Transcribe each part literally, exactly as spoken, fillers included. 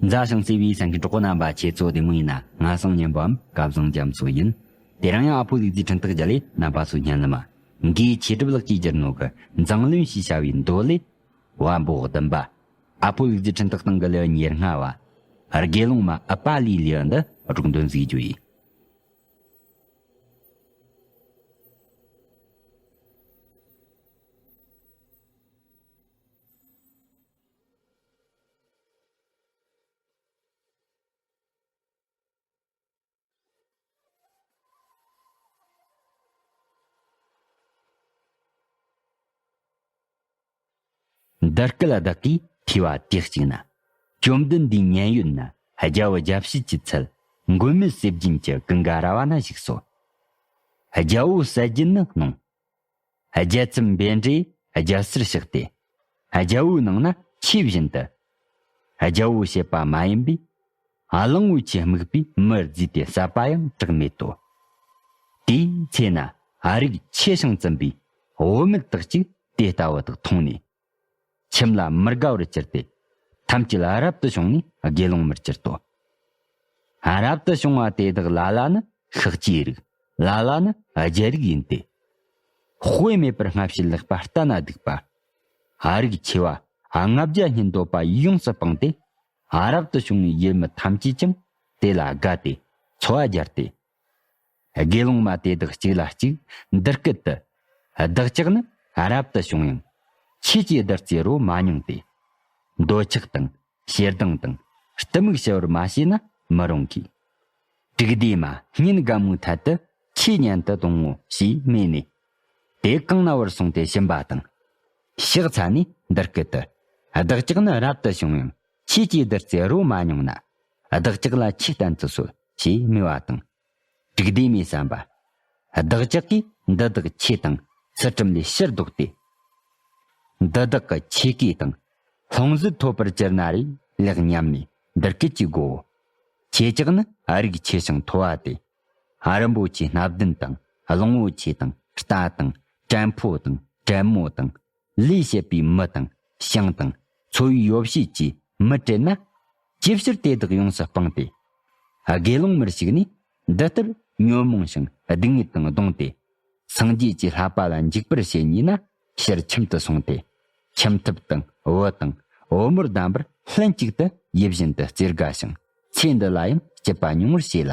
མཛའ་ཞིང་བརྩེ་བའི་གསན་མཁན་གྲོགས་པོ་རྣམ་པ། ཁྱེད་ཚོ་བདེ་མོ་ཡིན་ན། ང་སངས་ཉན་པའམ་སྐལ་བཟང་རྒྱ་མཚོ་ཡིན། དེ་རིང་ཡང་ཨ་ཕོ་ལུག་རྫིའི་འཕྲིན་ཐག་བརྒྱུད་ལས་རྣམ་པ་ཚོའི་སྙན་ལམ་མ། འགའི་ཆོས་གྲུབ་ལགས་ཀྱིས་བསྒྱུར་ནོ་གི་མཛངས་བླུན་ཞེས་བྱ་བའི་མདོ་ལས། བ་འབོ་བདུན་པ། ཨ་ཕོ་ལུག་རྫིའི་འཕྲིན་ཐག་སྟེང་གི་ལེའུ་ཉེར་ལྔ་བ། དགེ་སློང་མ་ཨུ་པ་ལིའི་ལེའུ་འདི་སྒྲོག་འདོན་ཟིག་རྒྱུ་ཡིན། འདི་སྐད་བདག་གིས་ཐོས་པ་དེ་གཅིག་ན། བཅོམ་ལྡན་འདས་མཉན་ཡོད་ན་རྒྱལ་པོ་རྒྱལ་བྱེད་ཀྱི་ཚལ། མགོན་མེད་ཟས་སྦྱིན་གྱི་ཀུན་དགའ་ར་བ་ན་བཞུགས་སོ། རྒྱལ་པོ་ཟས་སྦྱིན་ནི་གནང་། རྒྱལ་ཚབ་བཻ་ཌཱུརྱས་རྒྱལ་སར་གཤེགས་ཏེ། རྒྱལ་པོའི་ནང་ན་ཆོས་བཞིན་དུ། རྒྱལ་པོ་བྱེད་པ་མ་ཡིན་པས། གླང་པོ་ཆེའི་རྨིག་པས་མི་བརྫིས་ཏེ་བསད་པ་ཡང་གྲགས་མེད་དོ། དེའི་ཚེ་ན་རིགས་ཆེ་ཞིང་བཙུན་པའི་བུད་མེད་དག་ཅིག་དེ་ལྟ་བུ་དག་མཐོང་ནས། ཁྱིམ་ལ་མི་དགའ་བར་གྱུར་ཏེ། ཐམས་ཅད་རབ་ཏུ་བྱུང་ནས་དགེ་སློང་མར་གྱུར་ཏོ། རབ་ཏུ་བྱུང་བ་དེ་དག་ལ་ལ་ནི་ཤཱཀྱའི་རིགས། ལ་ལ་ནི་རྒྱལ་རིགས་ཡིན་ཏེ། དཔེ་མེད་པར་སྔ་ཕྱི་ལེགས་པ་ལྟ་ན་སྡུག་པ། རིགས་ཆེ་བ་ལྔ་བརྒྱ་སྙེད་འདོད་པ་ཡོངས་སུ་སྤངས་ཏེ། རབ་ཏུ་བྱུང་བའི་ཡུལ་མི་ཐམས་ཅད་ཀྱང་དེ་ལ་དགའ་སྟེ་འཚོ་བ་སྦྱར་ཏེ། དགེ་སློང་མ་དེ་དག་གཅིག་ལ་གཅིག་འདི་སྐད་དུ། བདག་ཅག་ནི་རབ་ཏུ་བྱུང་ཡང་། ཆོས་ཀྱི་བདག་རྩེ་རོ་མ་མྱོང་སྟེ། འདོད་ཆགས་དང་ཞེ་སྡང་དང་གཏི་མུག་ཞི་བར་མ་བྱས་ན་མི་རུང་གི། དྲུག་སྡེ་མ་སྙིང་དགའ་མོའི་ཐད་དུ་ཆོས་ཉན་དུ་གཏོང་ངོ་ཞེས་སྨྲས་ནས། དེ་གང་ན་བར་སོང་སྟེ་ཕྱིན་པ་དང་། ཕྱག་འཚལ་ནས་འདི་སྐད་དུ། བདག་ཅག་ནི་རབ་ཏུ་བྱུང་ཡང་ཆོས་ཀྱི་བདག་རྩེ་རོ་མ་མྱོང་ན། བདག་ཅག་ལ་ཆོས་བསྟན་དུ་གསོལ་ཞེས་སྨྲས་པ་དང་། དྲུག་སྡེ་མའི་བསམ་པ། བདག་ཅག་གིས་འདི་དག་ཆོས་དང་ཚུལ་ཁྲིམས་ལས་ཕྱིར་ལྡོག་སྟེ། འདི་དག་གི་ཆོས་གོས་དང་ལྷུང་བཟེད་ཐོབ་པར་གྱུར་ན་རེ་ལེགས་སྙམ་ནས་འདི་སྐད་ཅེས་བསྒོའོ། ཁྱེད་ཅག་ནི་རིགས་ཆེ་ཞིང་མཐོ་བ་སྟེ། རིན་པོ་ཆེ་སྣ་བདུན་དང་གླང་པོ་ཆེ་དང་རྟ་དང་བྲན་ཕོ་དང་བྲན་མོ་དང་། ལས་བྱེད་པའི་མི་དང་ཞིང་དང་འཚོ་བའི་ཡོ་བྱད་ཀྱིས་མི་སྤྲད་ན། ཅིའི་ཕྱིར་དེ་དག་ཡོངས་སུ་སྤངས་ཏེ། དགེ་སློང་མར་ཞུགས་ནས་འདི་ལྟར་ཉོན་མོངས་ཤིང་སྡུག་བསྔལ་དང་བསྡོངས་ཏེ། སངས་རྒྱས་ཀྱི་བསླབ་པ་ལ་འཇུག་པར་བྱེད་ཉེས་ན། ཕྱིར་ཁྱིམ་དུ་སོང་སྟེ། ཁྱིམ་ཐབ་དང་བུ་དང་བུ་མོར་གདམས་པར་ལྷན་ཅིག་ཏུ་ཡིད་བཞིན་དུ་རྩེ་དགའ་ཞིང་ཚེ་འདི་ལ་ཡང་སྐྱིད་པ་མྱོང་བར་བྱེད་ལ།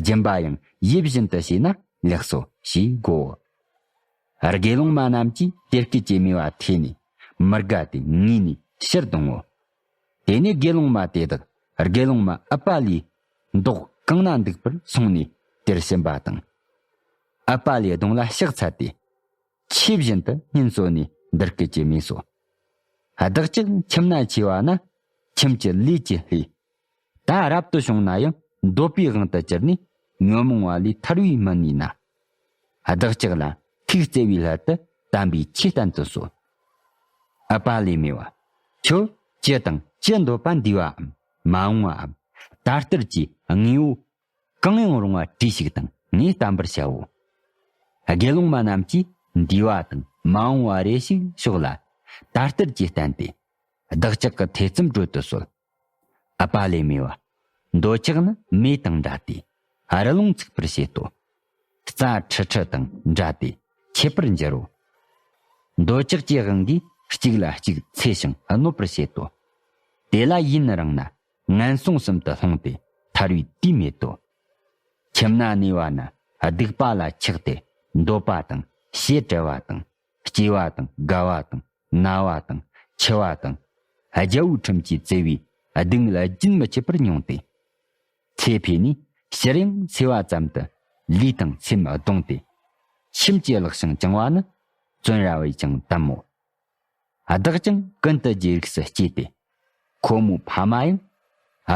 སྦྱིན་པ་ཡང་ཡིད་བཞིན་དུ་བྱས་ན་ལེགས་སོ་ཞེས་བསྒོའོ། དགེ་སློང་མ་རྣམས་ཀྱིས་དེ་སྐད་ཅེས་སྨྲས་པ་ཐོས་ནས་མི་དགའ་སྟེ་ངུས་ནས་ཕྱིར་འདོང་ངོ་། དེ་ནས་དགེ་སློང་མ་དེ་དག་དགེ་སློང་མ་ཨུ་པ་ལིའི་མདོག་གང་ན་འདུག་པར་སོང་ནས་དེར་ཕྱིན་པ་དང་། ཨུ་པ་ལིའི་གདོང་ལ་ཕྱག་འཚལ་ཏེ། ཆོས་བཞིན་དུ་སྙན་གསོལ་ནས་འདི་སྐད་ཅེས་སྨྲས་སོ། བདག་ཅག་ཁྱིམ་ན་ཆེ་བ་ན་ཁྱིམ་གྱི་ལས་ཀྱི་ལྷས། ད་རབ་ཏུ་བྱུང་ན་ཡང་འདོད་པའི་དབང་དུ་གྱུར་ནས་ཉོན་མོངས་པ་ལས་ཐར་བའི་མི་ནུས་ན། བདག་ཅག་ལ་ཐུགས་བརྩེ་བའི་སླད་དུ་དམ་པའི་ཆོས་བསྟན་དུ་གསོལ། ཨུ་པ་ལིས་སྨྲས་པ། ཁྱོད་ཅི་དང་ཅི་འདོད་པ་འདས་པའམ་མ་འོངས་པའམ་ད་ལྟར་གྱི་དངོས་པོ་གང་ཡང་རུང་བ་བྲིས་ཤིག་དང་ངས་བསྟན་པར་བྱའོ། དགེ་སློང་མ་རྣམས་ཀྱིས་འདས་པ་དང་མ་འོངས་པ་རེ་ཞིག་ཕྱོགས་ལ་ད་ལྟར་གྱིས་བསྟན་ཏེ། བདག་ཅག་གི་ཐེ་ཚོམ་གྲོལ་དུ་གསོལ། ཨུ་པ་ལིས་སྨྲས་པ། འདོད་ཆགས་ནི་མེ་དང་འདྲ་སྟེ། རི་ཀླུང་འཚིག་པར་བྱེད་དོ། རྩྭ་ཁྲི་ཁྲི་དང་འདྲ་སྟེ་ཆད་པར་འགྱུར་རོ། འདོད་ཆགས་ཀྱི་དབང་གིས་གཅིག་ལ་གཅིག་འཚེ་ཞིང་གནོད་པར་བྱེད་དོ། དེ་ལ་ཡུན་རིང་ན་ངན་སོང་གསུམ་དུ་ལྷུང་སྟེ་ཐར་བའི་དུས་མེད་དོ། ཁྱིམ་ན་གནས་པ་ན་སྡིག་པ་ལ་ཆགས་ཏེ་འདོད་པ་དང་ཞེ་བྲལ་བ་དང་། སྐྱེ་བ་དང་རྒ་བ་དང་ན་བ་དང་འཆི་བ་དང་། རྒྱལ་པོའི་ཁྲིམས་ཀྱིས་བཙལ་བའི་སྡུག་བསྔལ་རྒྱུན་མི་འཆད་པར་མྱོང་སྟེ། ཚེ་འཕོས་ནས་ཕྱིར་ཡང་སོས་པ་ཙམ་དུ་ལུས་དང་སེམས་གདུངས་ཏེ། ཁྱིམ་གྱི་གླགས་ཤིང་བཅིང་བ་ནི་བཙོན་ར་བས་ཀྱང་དམ་མོ། བདག་ཀྱང་ཀུན་ཏུ་རྒྱལ་རིགས་སུ་སྐྱེས་ཏེ། ཁོ་མོའི་ཕ་མ་ཡང་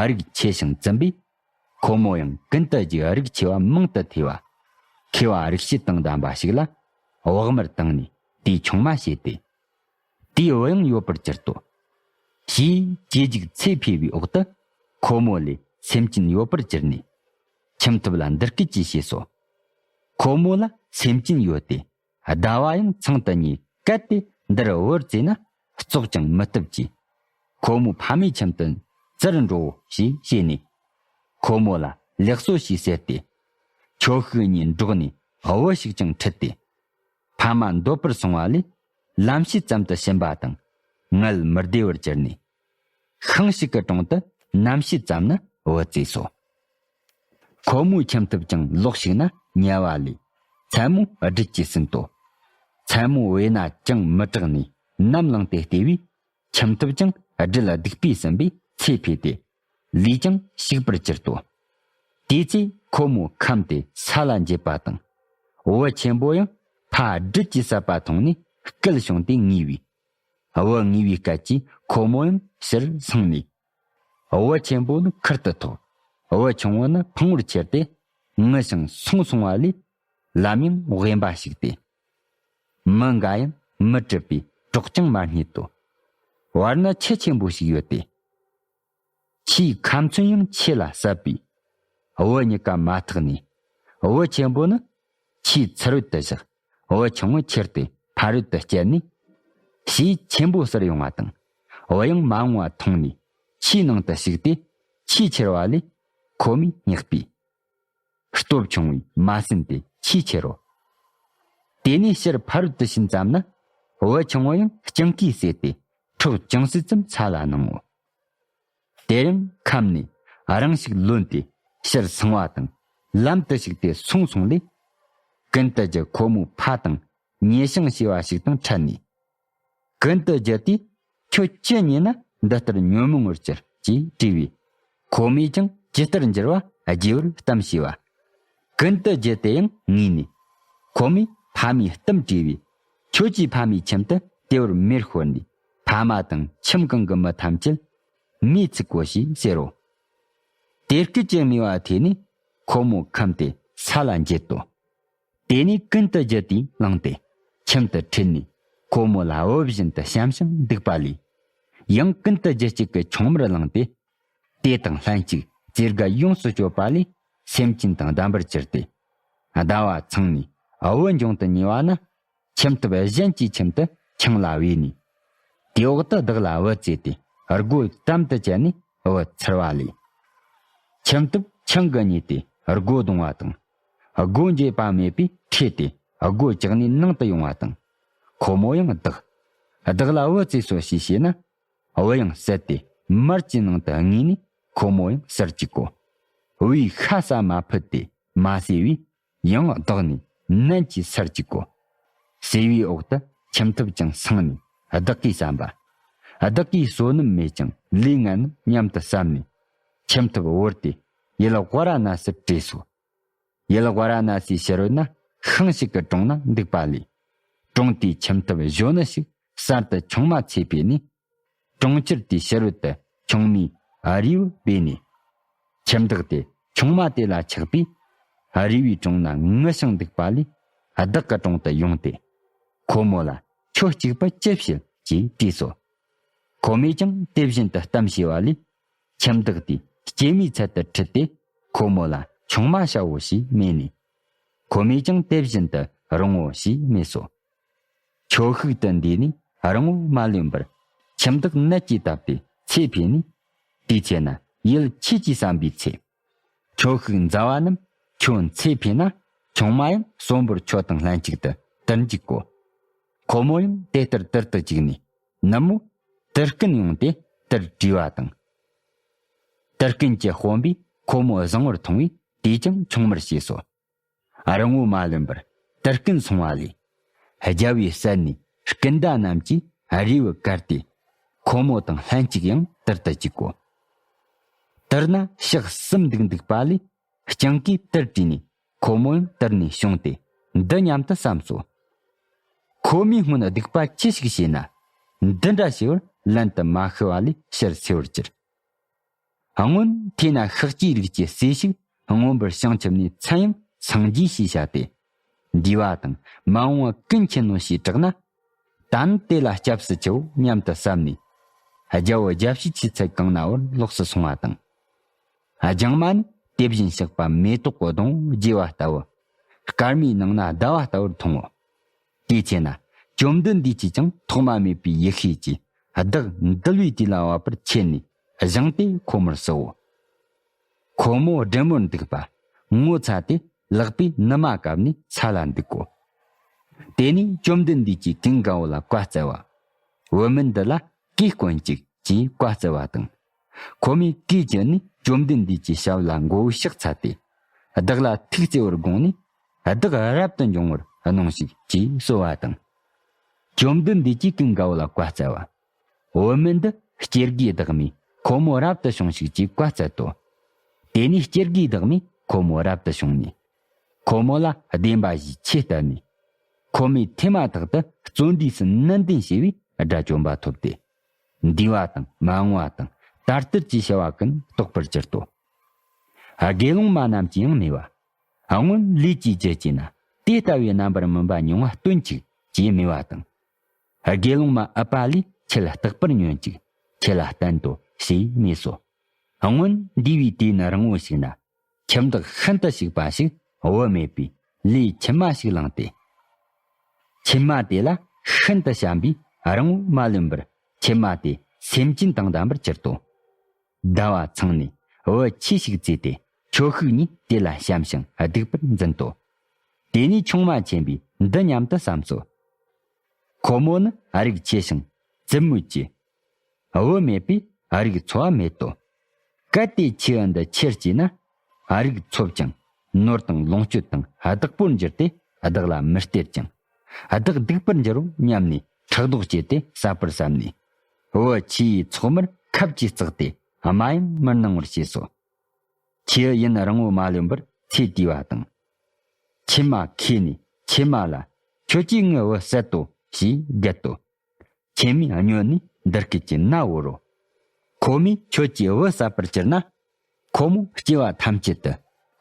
རིགས་ཆེ་ཞིང་བཙུན་པས། ཁོ་མོ་ཡང་ཀུན་ཏུ་རྒྱལ་རིགས་ཆེ་བ་མང་དུ་ཐོས་པ། མཁས་པ་རིག་བྱེད་དང་ལྡན་པ་ཞིག་ལ་བག་མར་བཏང་ནས་དེའི་ཆུང་མ་བྱས་ཏེ། དེའི་བུ་ཡང་ཡོད་པར་གྱུར་ཏོ། ཞེས་སྐྱེ་འཇིག་ཚེ་འཕོས་པའི་འོག་ཏུ་ཁོ་མོ་ལས་སེམས་ཅན་ཡོད་པར་གྱུར་ནས། ཁྱིམ་ཐབ་ལ་འདི་སྐད་ཅེས་བཤད་སོ། ཁོ་མོ་ལ་སེམས་ཅན་ཡོད་དེ། ཟླ་བ་ཡང་ཚང་དུ་ཉེ། གལ་ཏེ་འདིར་བུ་བཙས་ན་བཙོག་ཀྱང་མི་བཏུབ་ཀྱིས། ཁོ་མོའི་ཕ་མའི་ཁྱིམ་དུ་ བཙིར་འགྲོ་ཞེས་བཤད་ནས། ཁོ་མོ་ལ་ལེགས་སོ་ཞེས་ཟེར་ཏེ། ཁྱོ་ཤུག་གཉིས་འགྲོགས་ནས་བུ་ཞིག་ཀྱང་ཁྲིད་དེ། ཕ་མ་འདོད་པར་སོང་བ་ལས། ལམ་ཤེད་ཙམ་དུ་ཕྱིན་པ་དང་། ངལ་མི་བདེ་བར་གྱུར་ནས། ཤིང་ཞིག་གི་དྲུང་དུ་ནམ་ཕྱེད་ཙམ་ན་བུད་བཙས་སོ། ཁོ་མོའི་ཁྱིམ་ཐབ་ཀྱང་ལོག་ཞིག་ན་ཉལ་བ་ལས། མཚན་མོ་སྦྲུལ་གྱིས་ཟིན་ཏོ། མཚན་མོ་བས་ན་ཅང་མི་དྲག་ནས་ནམ་ལངས་ཏེ་བལྟས་པས། ཁྱིམ་ཐབ་ཀྱང་སྦྲུལ་སྡིག་པས་ཟིན་པས་ཚེ་འཕོས་ཏེ། ལུས་ཀྱང་ཞིག་པར་གྱུར་ཏོ། དེའི་ཚེ་ཁོ་མོ་ཁམས་དེ་ས་ལ་འགྱེལ་བ་དང་། བུ་ཆེན་པོ་ཡང་ཕ་སྦྲུལ་གྱིས་བསད་པ་མཐོང་ནས་སྐད་བྱུང་སྟེ་ངུས་པས། བུ་ངུས་པའི་སྐད་ཀྱིས་ཁོ་མོ་ཡང་ཕྱིར་སངས་ནས། བུ་ཆེན་པོ་ནི་ཁུར་དུ་ཐོགས། བུ་ཆུང་བུ་ནི་ཕུང་བོར་ཁྱེར་ཏེ། ངུ་ཞིང་སོང་སོང་བ་ལས། ལམ་ཡང་དབེན་པ་ཞིག་སྟེ། མི་འགའ་ཡང་མི་གྲུབ་པའི་གྲོགས་ཀྱང་མ་རྙེད་དོ། བར་ན་ཁྱི་ཆེན་པོ་ཞིག་ཡོད་དེ། ཁྱིའི་ཁ་མཚོན་ཡང་ཆེ་ལ་ཟབ་པས། བུ་གཉིས་ཀ་མ་ཐག་ནས། བུ་ཆེན་པོ་ནི་ཁྱིའི་ཚུར་རོལ་དུ་བཞག་བུ་ཆུང་ངུ་ཁྱེར་ཏེ་ཕ་རོལ་དུ་བསྐྱལ་ནས། ཞེས་ཆེན་པོ་ཟེར་ཡོང་བ་དང་། བུ་ཡང་མ་འོངས་པ་མཐོང་ནས་ཁྱིའི་ནང་དུ་ཞུགས་ཏེ། ཁྱིའི་ཁྱེར་བ་ལས་ཁོ་མོས་བསྙེགས་པས། སྟོབས་ཆུང་བས་མ་ཟིན་ཏེ་ཁྱིའི་ཁྱེར་རོ། དེ་ནས་ཕྱིར་ཕ་རོལ་ཏུ་ཕྱིན་ཙམ་ན། བུ་ཆུང་བུ་ཡང་སྤྱང་ཀིས་བསད་དེ་ཁྲག་ཅུང་ཟད་ཙམ་ས་ལ་སྣང་ངོ་། དེ་ཡང་ཁམས་ནས་རང་ཞིག་ལོན་ཏེ་ཕྱིར་སངས་པ་དང་ལམ་དུ་ཞུགས་ཏེ་སོང་སོང་ལས། ཀུན་ཏུ་རྒྱུ་ཁོ་མོའི་ཕ་དང་ཉེ་ཞང་ཞེས་པ་ཞིག་དང་འཕྲད་ནས། ཀུན་ཏུ་རྒྱུ་དེས་ཁྱོད་ཅི་ཉེས་ན་འདི་ལྟར་ཉོན་མོངས་པར་གྱུར་ཅེས་དྲིས་པས། ཁོ་མོས་ཀྱང་ཇི་ལྟར་འགྱུར་བ་རྒྱས་པར་གཏམ་བྱས་པ། ཀུན་ཏུ་རྒྱུ་དེ་ཡང་ངུས་ནས། ཁོ་མོས་ཕ་མའི་གཏམ་དྲིས་པས། ཁྱོད་ཀྱིས་ཕ་མའི་ཁྱིམ་དུ་དེ་བར་མེར་ཤོར་ནས་ཕ་མ་དང་ཁྱིམ་གང་གི་མི་ཐམས་ཅད་མེས་ཚིག་གོ་ཞེས་ཟེར་རོ། དེ་སྐད་ཅེས་སྨྲས་པ་དེ་ནས་ཁོ་མོ་ཁམས་དེ་ས་ལ་འགྱེལ་ཏོ། དེ་ནས་ཀུན་ཏུ་རྒྱུ་དེ་ལངས་ཏེ་ཁྱིམ་དུ་ཁྲིད་ནས་ཁོ་མོ་ལ་བུ་བཞིན་དུ་བྱམས་ཤིང་སྡིག་པ་ལས། ཡང་ཀུན་ཏུ་རྒྱུ་གཅིག་གི་ཆུང་མར་བླངས་ཏེ། དེ་དང་ལྷན་ཅིག་བཙས་སྒ་ཡོངས་སུ་གཅོད་པ་ལས་སེམས་ཅན་དང་ལྡན་པར་གྱུར་ཏེ། ཟླ་བ་ཚང་ནས་བུ་འབྱུང་དུ་ཉེ་བ་ན། ཁྱིམ་ཐབ་གཞན་གྱི་ཁྱིམ་དུ་ཆང་ལ་བས་ནས། དེ་འོག་ཏུ་བདག་ལ་བུ་བཙས་ཏེ་སྒོ་དམ་དུ་བཅད་ནས་བུ་ཚར་བ་ལས། ཁྱིམ་ཐབ་ཆང་གིས་མྱོས་ཏེ་སྒོ་རྡུང་བ་དང་། སྒོ་འབྱེད་པ་མེད་པས་ཁྲོས་ཏེ་སྒོ་བཅག་ནས་ནང་དུ་ཡོང་བ་དང་། ཁོ་མོ་ཡང་བདག་བདག་ལ་བུ་བཙས་སོ་ཞེས་བཤད་ན། བུ་ཡང་བསད་དེ་མར་གྱི་ནང་དུ་བརྔས་ནས་ཁོ་མོ་ཡང་ཟུར་བཅུག་གོ། བུའི་ཤ་ཟ་མ་ཕོད་དེ་མ་བསད་པས་ཡང་བདག་ནི་ནན་གྱིས་ཟུར་བཅུག་གོ། བསད་པའི་འོག་ཏུ་ཁྱིམ་ཐབ་ཀྱང་སངས་ནས་བདག་གིས་བསམ་པ། བདག་གིས་བསོད་ནམས་མེད་ཀྱང་ལས་ངན་ནམ་སྙམ་དུ་བསམ་ནས། ཁྱིམ་ཐབ་བོར་ཏེ་ཡུལ་ཝཱ་ར་ཎ་སིར་བྲོས་སོ། ཡུལ་ཝཱ་ར་ཎ་སིའི་ཕྱི་རོལ་ན་ཤིང་ཞིག་གི་དྲུང་ན་འདུག་པ་ལས། དྲུང་དེའི་ཁྱིམ་ཐབ་གཞོན་ནུ་ཞིག་གསར་དུ་ཆུང་མ་ཚེ་འཕོས་ནས། གྲོང་ཁྱེར་དེའི་ཕྱི་རོལ་དུ་ཆུང་མའི་རུས་པ་སྦས་ནས། ཁྱིམ་བདག་དེ་ཆུང་མ་དེ་ལ་ཆགས་པས། རུས་པའི་དྲུང་ན་ངུ་ཞིང་འདུག་པ་ལས་བདག་གི་དྲུང་དུ་ཡོང་སྟེ། ཁོ་མོ་ལ་ཁྱོད་གཅིག་པུ་ཅི་བྱེད་ཅེས་དྲིས་སོ། ཁོ་མོས་ཀྱང་དེ་བཞིན་དུ་གཏམ་བྱས་པ་ལས། ཁྱིམ་བདག་དེས་སྐྱེད་མོས་ཚལ་དུ་ཁྲིད་དེ་ཁོ་མོ་ལ་ཆུང་མ་བྱའོ་ཞེས་སྨྲས་ནས། ཁོ་མོས་ཀྱང་དེ་བཞིན་དུ་རུང་ངོ་ཞེས་སྨྲས་སོ། ཁྱོ་ཤུག་ཏུ་འདུས་ནས་རིང་པོ་མ་ལོན་པར་ཁྱིམ་བདག་ནད་ཀྱིས་བཏབ་སྟེ་ཚེ་འཕོས་ནས། དེའི་ཚེ་ན་ཡུལ་ཁྱེད་ཀྱིས་བསམ་པའི་ཚེ། ཁྱོ་ཤུག་མཛའ་བ་རྣམས་ཁྱོད་ཚེ་འཕོས་ན་ཆུང་མ་ཡང་གསོན་པོར་ཁྱོད་དང་ལྷན་ཅིག་ཏུ་དུར་འཇུག་གོ། ཁོ་མོ་ཡང་དེ་ལྟར་དུར་དུ་བཅུག་ནས་ནུབ་མོ་དུར་རྐུན་ཡོང་སྟེ་དུར་བྲིས་པ་དང་། དུར་རྐུན་གྱི་དཔོན་པོས་ཁོ་མོ་བཟང་བོར་མཐོང་བས་དེས་ཀྱང་ཆུང་མར་བྱས་སོ། རིང་པོ་མ་ལོན་པར་དུར་རྐུན་སོང་བ་ལས། རྒྱལ་པོའི་སྲས་ནས་སྐུ་ཟླ་རྣམས་ཀྱིས་རུས་པ་བཀལ་ཏེ། ཁོ་མོ་དང་ལྷན་ཅིག་ཡང་དུར་དུ་བཅུག་གོ། དུར་ན་ཞག་གསུམ་འདུག་འདུག་པ་ལས་སྤྱང་ཀིས་དུར་བྲིས་ནས་ཁོ་མོ་ཡང་དུར་ནས་བྱུང་སྟེ་འདི་སྙམ་དུ་བསམས་སོ། ཁོ་མོས་སྔོན་སྡིག་པ་ཅི་ཞིག་བྱས་ན། འདི་འདྲ་ཞིག་བར་ལན་དུ་མ་ཤི་བ་ལས་ཕྱིར་འཚོ་བར་གྱུར། སྔོན་ཐོས་ན་ཤཱཀྱའི་རིགས་ཀྱི་སྲས་ཤིག་མངོན་པར་བྱང་ཆུབ་ནས་མཚན་ཡང་སངས་རྒྱས་ཞེས་བྱ་སྟེ། འདས་པ་དང་མ་འོངས་པ་ཀུན་མཁྱེན་ནོ་ཞེས་གྲགས་ན། ད་ནི་དེ་ལ་སྐྱབས་སུ་མཆིའོ་སྙམ་དུ་བསམས་ནས། རྒྱལ་པོ་རྒྱལ་བྱེད་ཀྱི་ཚལ་གང་ན་བར་ལོགས་སུ་སོང་བ་དང་། སྦྱང་མ་ནི་དེ་བཞིན་གཤེགས་པ་མེ་ཏོག་གི་སྡོང་བོ་རྒྱས་པ་ལྟ་བུ། སྐར་མའི་ནང་ན་ཟླ་བ་ལྟ་བུར་མཐོང་ངོ་། དེའི་ཚེ་ན་བཅོམ་ལྡན་འདས་ཀྱིས་ཀྱང་ཐོག་མ་མེད་པའི་ཡེ་ཤེས་ཀྱིས་བདག་འདུལ་བའི་དུས་ལ་བབ་པར་མཁྱེན་ནས། བཞེངས་ཏེ་ཁོ་མོར་ཟུག་གོ། ཁོ་མོ་སྒྲེན་མོར་འདུག་པ། ངོ་ཚ་སྟེ་ལག་པས་ནུ་མ་བཀབ་ནས་ས་ལ་འདུག་གོ། དེ་ནས་བཅོམ་ལྡན་འདས་ཀྱིས་ཀུན་དགའ་བོ་ལ་བཀའ་སྩལ་བ། བུད་མེད་འདི་ལ་གོས་གོན་ཅིག་ཅེས་བཀའ་སྩལ་བ་དང་། ཁོ་མོས་གོས་གྱོན་ནས་བཅོམ་ལྡན་འདས་ཀྱི་ཞབས་ལ་མགོ་བོས་ཕྱག་འཚལ་ཏེ། བདག་ལ་ཐུགས་བརྩེ་བར་དགོངས་ནས་བདག་རབ་ཏུ་འབྱུང་བར་གནང་ཞིག་ཅེས་གསོལ་བ་དང་། བཅོམ་ལྡན་འདས་ཀྱིས་ཀུན་དགའ་བོ་ལ་བཀའ་སྩལ་བ། བུད་མེད་འདི་སྐྱེ་དགུའི་བདག་མས་ཁོ་མོ་རབ་ཏུ་བྱུང་ཞིག་ཅེས་བཀའ་སྩལ་ཏོ། དེ་ནས་སྐྱེ་དགུའི་བདག་མས་ཁོ་མོ་རབ་ཏུ་བྱུང་ནས། ཁོ་མོ་ལ་བདེན་པ་བཞིའི་ཆོས་བསྟན་ནས། ཁོ་མོས་ཐོས་མ་ཐག་ཏུ་བརྩོན་འགྲུས་སུ་ནན་ཏན་བྱས་པས་དགྲ་བཅོམ་པ་ཐོབ་སྟེ། འདས་པ་དང་མ་འོངས་པ་དང་ད་ལྟར་གྱི་བྱ་བ་ཀུན་རྟོགས་པར་གྱུར་ཏོ། དགེ་སློང་མ་རྣམས་ཀྱིས་ཡང་སྨྲས་པ། སྔོན་ལས་ཀྱི་རྒྱུ་བྱས་ན་དེ་ལྟ་བུའི་རྣམ་པར་སྨིན་པ་མྱོང་བ་སྟོན་ཅིག་ཅེས་སྨྲས་པ་དང་། དགེ་སློང་མ་ཨུ་པ་ལས་ཁྱེད་རྟག་པར་ཉོན་ཅིག་ཁྱེད་ལ་བསྟན་ཏོ་ཞེས་སྨྲས་སོ། སྔོན་འདས་པའི་དུས་ན་རིང་བོ་ཞིག་ན། ཁྱིམ་བདག་ཤིན་ཏུ་ཞིག་པ་ཞིག་བུ་མེད་པས་ལས་ཁྱིམ་མ་ཞིག་བླངས་ཏེ། ཁྱིམ་མ་དེ་ལ་ཤིན་ཏུ་བྱམས་པས་རིང་བོ་མ་ལོན་པར་ཁྱིམ་མ་དེ་སེམས་ཅན་དང་ལྡན་པར་གྱུར་ཏོ། ཟླ་བ་ཚང་ནས་བུ་ཆོས་ཤིག་བཙས་ཏེ་ཁྱོ་ཤུག་གཉིས་དེ་ལ་བྱམས་ཤིང་སྡིག་པར་འཛིན་ཏོ། དེ་ནས་ཆུང་མ་ཆེན་པོས་འདི་སྙམ་དུ་བསམ་སོ། ཁོ་མོ་ནི་རིགས་ཆེ་ཞིང་བཙུན་མོ་སྐྱེ། བུ་མེད་པས་རིགས་འཚོ་བ་མེད་དོ། གལ་ཏེ་ཁྱེའུ་འདི་ཆེར་སྐྱེས་ན། རིགས་འཚོབ་ཅིང་ནོར་དང་ལོངས་སྤྱོད་དང་བདག་པོར་འགྱུར་ཏེ་བདག་ལ་མི་སྟེར་ཅིང་། བདག་སྡིག་པར་འགྱུར་རོ་སྙམ་ནས་ཕྲག་དོག་སྐྱེས་ཏེ་བསད་པར་བསམས་ནས། བུ་ཆེ་ཡི་ཚོགས་མར་ཁབ་ཀྱིས་བརྩེགས་ཏེ་རྨ་ཡང་མི་གནང་བར་བྱས་སོ། ཁྱེའུ་ཡུན་རིང་བོ་མ་ལོན་པར་ཚེ་དུས་པ་དང་། ཁྱིམ་མ་ཁོས་ནས་ཁྱིམ་མ་ལ། ཁྱོད་ཀྱིས་ངའི་བུ་བསད་དོ་ཞེས་བརྒལ་ཏོ། ཁྱིམ་མས་སྨྱོན་ནས་འདི་སྐད་ཅེས་མནའ་བོར་རོ། ཁོ་མོས་ཁྱོད་ཀྱིས་བུ་བསད་པར་གྱུར་ན། ཁོ་མོ་སྐྱེ་བ་ཐམས་ཅད་དུ་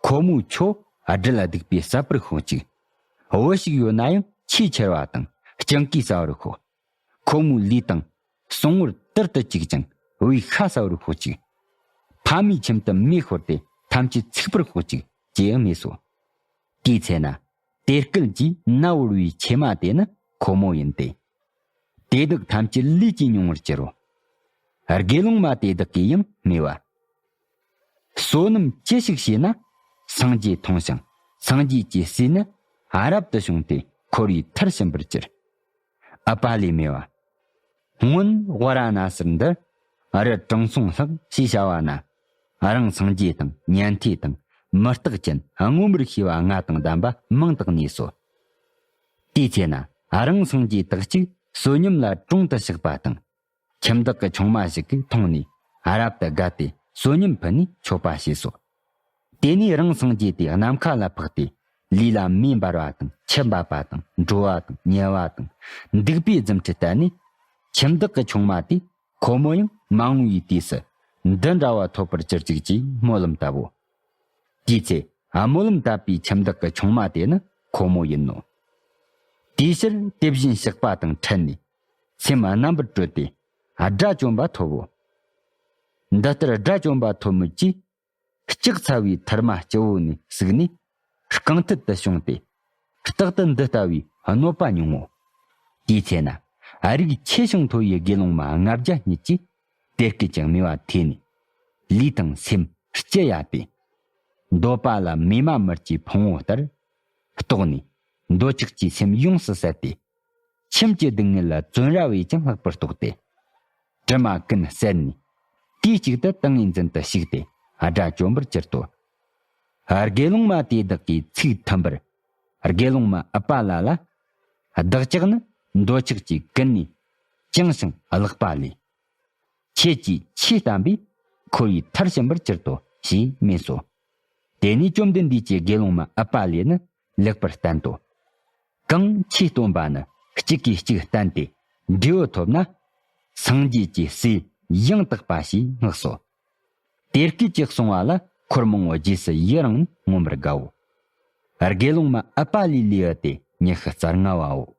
ཁོ་མོས་ཁྱོད་སྦྲུལ་སྡིག་པས་བསད་པར་ཤོག་ཅིག། བུ་ཞིག་ཡོད་ན་ཡང་ཆེས་ཆེར་བ་དང་སྤྱང་ཀིས་ཟ་བར་ཤོག། ཁོ་མོའི་ལུས་དང་སྲོག་ངོར་ཏིལ་དུ་བཅུག་ཅིང་བུའི་ཤ་ཟ་བར་ཤོག་ཅིག། ཕ་མའི་ཁྱིམ་དུ་མེ་ཤོར་ཏེ་ཐམས་ཅད་ཚིག་པར་ཤོག་ཅིག་ཅེས་སྨྲས་སོ། དེའི་ཚེ་ན་དེ་སྐད་ཀྱིས་མནའ་བོར་བའི་ཁྱིམ་མ་དེ་ནི་ཁོ་མོ་ཡིན་ཏེ། དེ་དག་ཐམས་ཅད་ལུས་ཀྱིས་མྱོང་བར་གྱུར་རོ། དགེ་སློང་མ་དེ་དག་གིས་ཡང་སྨྲས་པ། བསོད་ནམས་ཅི་ཞིག་བྱས་ན་སངས་རྒྱས་མཐོང་ཞིང་སངས་རྒྱས་ཀྱི་སྲས་ནི་རབ་ཏུ་བྱུང་སྟེ་འཁོར་བའི་མཐར་ཕྱིན་པར་གྱུར། ཨུ་པ་ལས་སྨྲས་པ། སྔོན་ཝཱ་ར་ཎ་སིར་འདིར་རི་དྲང་སྲོང་ལྷག་ཞེས་བྱ་བ་ན། རང་སངས་རྒྱས་དང་ཉན་ཐོས་དང་མུ་སྟེགས་ཅན་མངོན་པར་ཤེས་པ་ལྔ་དང་ལྡན་པ་མང་དག་གནས་སོ། དེའི་ཚེ་ན་རང་སངས་རྒྱས་དག་ཅིག་བསོད་སྙོམས་ལ་དྲུང་དུ་གཤེགས་པ་དང་། ཁྱིམ་བདག་གི་ཆུང་མ་ཞིག་གིས་མཐོང་ནས་རབ་ཏུ་དགའ་སྟེ་བསོད་སྙོམས་ཕུལ་ནས་མཆོད་པ་བྱས་སོ། དེ་ནས་རང་སངས་རྒྱས་དེ་ནམ་མཁའ་ལ་འཕགས་ཏེ་ལུས་ལ་མེ་འབར་བ་དང་ཆུ་འབབ་པ་དང་འགྲོ་བ་དང་ཉལ་བ་དང་འདུག་པའི་རྫུ་འཕྲུལ་བསྟན་ནས། ཁྱིམ་བདག་གི་ཆུང་མ་དེས་ཁོ་མོ་ཡང་མ་འོངས་པའི་དུས་སུ་འདི་འདྲ་བ་ཐོབ་པར་གྱུར་ཅིག་ཅེས་སྨོན་ལམ་བཏབ་བོ། དེའི་ཚེ་སྨོན་ལམ་བཏབ་པའི་ཁྱིམ་བདག་གི་ཆུང་མ་དེ་ནི་ཁོ་མོ་ཡིན་ནོ། དེའི་ཕྱིར་དེ་བཞིན་གཤེགས་པ་དང་འཕྲད་ནས་སེམས་རྣམ་པར་གྲོལ་ཏེ་དགྲ་བཅོམ་པ་ཐོབ་བོ། འདི་ལྟར་དགྲ་བཅོམ་པ་ཐོབ་མོད་ཀྱི། ལྕགས་ཚ་བའི་ཐུར་མ་སྤྱི་བོ་ནས་ཟུག་ནས་རྐང་མཐིལ་དུ་བྱུང་སྟེ། རྟག་ཏུ་འདི་ལྟ་བུའི་གནོད་པ་མྱོང་ངོ་། དེའི་ཚེ་ན་རིགས་ཆེ་ཞིང་མཐོ་བའི་དགེ་སློང་མ་ལྔ་བརྒྱ་སྙེད་ཀྱིས་དེ་སྐད་ཀྱི་སྨྲས་པ་ཐོས་ནས། ལུས་དང་སེམས་སྐྱི་གཡའ་སྟེ། འདོད་པ་ལ་མེ་མ་མུར་གྱི་ཕུང་བོ་ལྟར་རྟོགས་ནས། འདོད་ཆགས་ཀྱི་སེམས་ཡོངས་སུ་བསལ་ཏེ། ཁྱིམ་གྱི་སྡུག་བསྔལ་ལ་བཙོན་ར་བས་ཀྱང་ལྷག་པར་རྟོགས་ཏེ། གྲིབ་མ་ཀུན་བསལ་ནས། དུས་གཅིག་ཏུ་ཏིང་ངེ་འཛིན་དུ་ཞུགས་ཏེ་དགྲ་བཅོམ་པར་གྱུར་ཏོ། དགེ་སློང་མ་དེ་དག་གིས་ཚིག་མཐུན་པར། དགེ་སློང་མ་ཨུ་པ་ལ་ལ། བདག་ཅག་ནི་འདོད་ཆགས་ཀྱིས་ཀུན་ནས་བཅིངས་ཤིང་བརླག་པ་ལས། ཁྱེད་ཀྱིས་ཆོས་བསྟན་པས་འཁོར་བའི་མཐར་ཕྱིན་པར་གྱུར་ཏོ་ཞེས་སྨྲས་སོ། དེ་ནས་བཅོམ་ལྡན་འདས་ཀྱིས་དགེ་སློང་མ་ཨུ་པ་ལི་ནི་ལེགས་པར་བསྟན་ཏོ། གང་ཆོས་སྟོན་པ་ནི་གཅིག་གིས་གཅིག་བསྟན་ཏེ་འབྲས་བུ་ཐོབ་ན། སངས་རྒྱས་ཀྱི་སྲས་ཡང་དག་པ་ཞེས་བསྔགས་སོ། དེ་སྐད་ཅེས་གསུངས་པ་ལ་འཁོར་མང་པོ་རྗེས་སུ་ཡི་རང་ནས་མངོན་པར་དགའ་བོ། དགེ་སློང་མ་ཨུ་པ་ལིའི་ལེའུ་སྟེ་ཉི་ཤུ་རྩ་ལྔ་བའོ།